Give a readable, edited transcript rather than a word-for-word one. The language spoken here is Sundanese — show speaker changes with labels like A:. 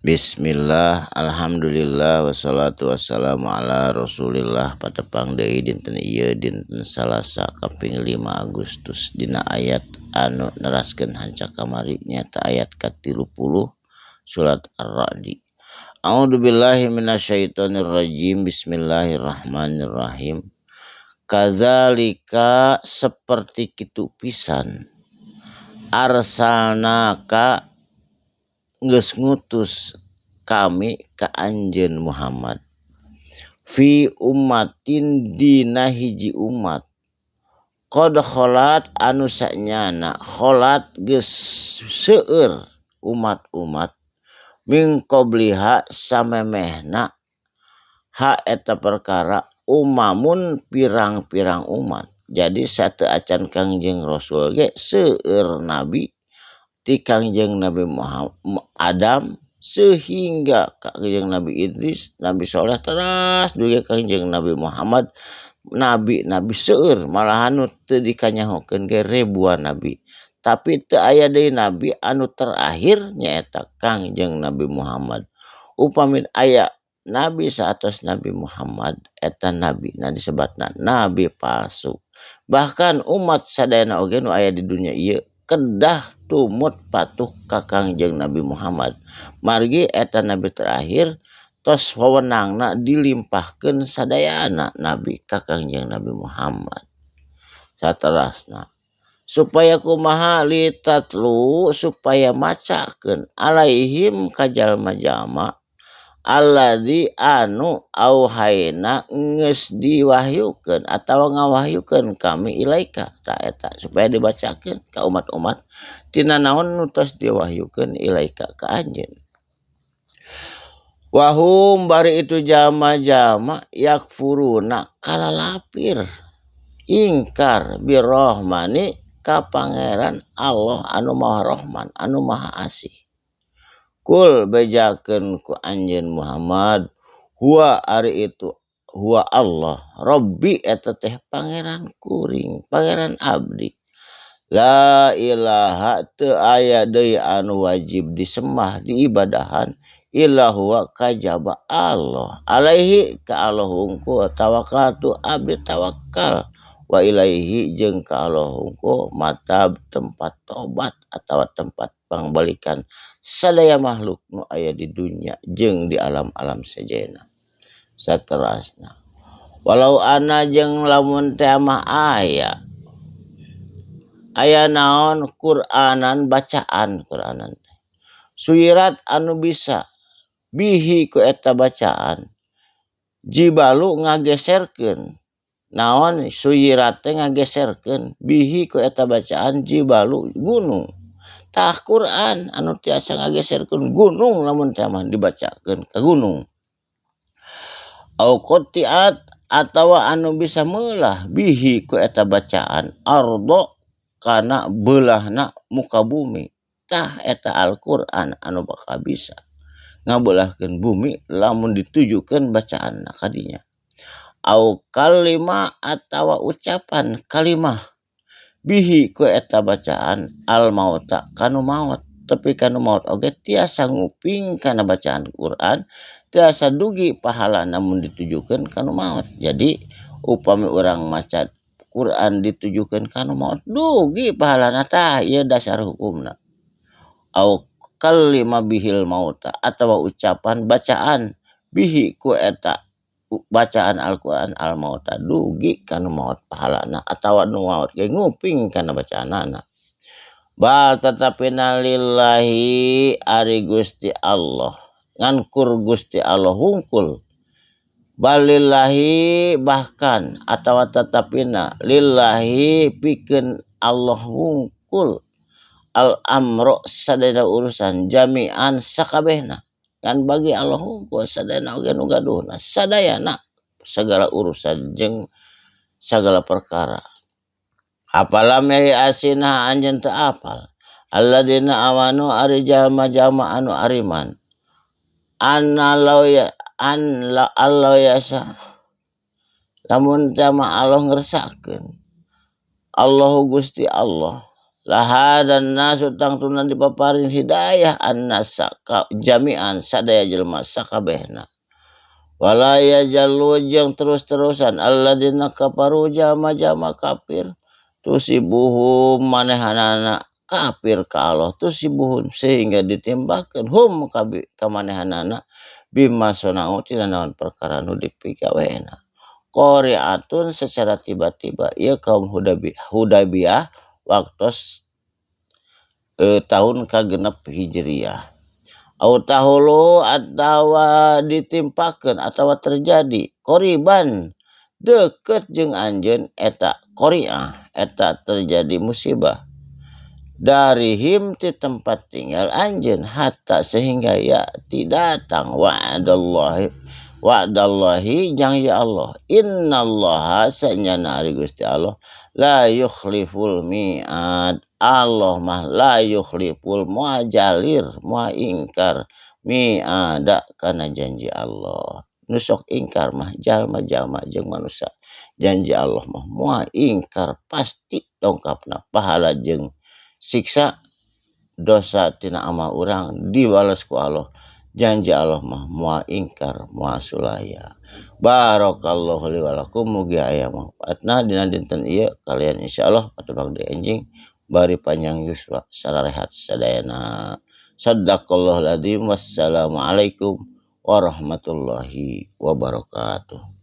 A: Bismillah, alhamdulillah, wassalatu wassalamu ala rasulillah. Patepang deui dinten ieu, dinten Salasa kaping 5 Agustus, dina ayat anu neraskeun hanca kamari nyaeta ayat ka-30 surat Ar-Ra'd. A'udzubillahi minasyaitonirrajim. Bismillahirrahmanirrahim. Kadzalika seperti kitu pisan arsalnaka geus ngutus kami ka anjeun Muhammad fi ummatin dina hiji umat qad khalat anu sanyana khalat geus seueur umat-umat min qabliha samemehna ha eta perkara umamun pirang-pirang umat. Jadi sateu acan Kangjeng Rasul ge seueur nabi ti Kangjeng Nabi Muhammad Adam sehingga Kangjeng Nabi Idris, Nabi Soleh, teras dugi Kangjeng Nabi Muhammad, nabi-nabi seueur malahan nu teu dikanyahokeun ge ribuan nabi. Tapi teu aya deui nabi anu terakhir nyaeta Kangjeng Nabi Muhammad. Upami aya nabi saatos Nabi Muhammad eta nabi na disebatna nabi palsu. Bahkan umat sadayana oge nu aya di dunia ieu kedah tumut patuh ka Kangjeng Nabi Muhammad. Margi eta nabi terakhir tos wewenangna dilimpahkeun sadayana nabi ka Kangjeng Nabi Muhammad. Saterasna supaya kumaha litatlu supaya macakeun alaihim ka jalma-jalma alladzi anu auhayna geus diwahyukeun atawa ngawahyukeun kami ilaika ta eta supaya dibacakeun ka umat-umat tina naon nu tos diwahyukeun ilaika ka anjeun. Wahum bari itu jama-jama yakfuruna kalalapir ingkar birrahmani ka pangeran Allah anu Maha Rahman anu Maha Asih. Kul bejakeun ku anjeun Muhammad huwa ari itu huwa Allah Rabbi eta teh pangeran kuring pangeran abdi. La ilaha teu aya deui anu wajib disembah diibadahan illa huwa kajaba Allah alaihi ka Allah hungkul tawakkaltu abdi tawakal wa ilaihi jeung ka Allah hungkul matab tempat tobat atawa tempat pangbalikan sadaya makhluk nu aya di dunia jeung di alam-alam sejenna. Saterasna walau ana jeung lamun teh mah aya aya naon Qur'anan bacaan Qur'anan teh suirat anu bisa bihi ku eta bacaan jibalu ngageserkeun naon suirat teh ngageserkeun bihi ku eta bacaan jibalu gunung. Tah Quran anu tiasa ngageserkeun gunung lamun teh mah dibacakeun ka gunung. Au qati'at atawa anu bisa meulah bihi ku eta bacaan ardo kana beulahna muka bumi. Tah eta Al-Qur'an anu bakal bisa ngabelahkeun bumi lamun ditujukeun bacaanna ka dinya. Au kalima atawa ucapan kalimah bihi ku eta bacaan al mauta kanu maot tepi kanu maot oge tiasa nguping kana bacaan Quran tiasa dugi pahala namun ditujukeun kanu maot. Jadi upami urang maca Quran ditujukeun kanu maot dugi pahalana tah ieu dasar hukumna. Au kalima bihil mauta atawa ucapan bacaan bihi ku eta bacaan Al-Qur'an al-mauta dugi kanu maot pahalana atawa nu maot ge nguping kana bacaanana. Bal tetapina lillahi ari Gusti Allah ngankur Gusti Allah hungkul balillahi bahkan atawa tetapina lillahi pikeun Allah hungkul al amro sadaya urusan jami'an sakabehna kan bagi Allah hungkul sadayana oge nu gaduhna sadayana segala urusan jeung segala perkara. Apalam ya asina anjeun teu apal alladzina amanu ari jalma-jalma anu ariman anna law ya an la Allah yasa lamun teh mah Allah ngersakeun Allahu Gusti Allah Lahadan nasu tangtuna dipaparin hidayah annasa jami'an sadaya jelema sakabehna. Wala yajalu jeung terus-terusan alladzina kafaru jama-jama kafir tusibuhum manehanana kafir ka Allah tusibuhum sehingga ditimbakeun hum ka manehanana bima sonau tina naon perkara nu dipigawena. Qari'atun secara tiba-tiba ieu kaum Hudaybiyah waktos tahun kagenep Hijriah. Au tahulu atawa ditimpakeun atawa terjadi qoriban deukeut jeung anjeun eta qari'ah eta terjadi musibah darihim ti tempat tinggal anjeun hatta sehingga ya tidak datang wa'dallahi wa'dallahi jang ya Allah innallaha sanyana ari Gusti Allah la yukhliful mi'ad Allah mah la yukhliful muajalir moal ingkar mi'ada kana janji Allah. Nu sok ingkar mah jalma-jalma jeung manusia, janji Allah mah moal ingkar pasti dongkapna pahala jeung siksa dosa tina amal urang diwales ku Allah. Janji Allah mah moal ingkar moal sulaya. Barakallahu li wa lakum, mugi aya manfaatna dina dinten ieu kalian insyaallah patebang deui enjing bari panjang yuswa sararehat sadayana. Sadaqallahul adzim. Wassalamualaikum warahmatullahi wabarakatuh.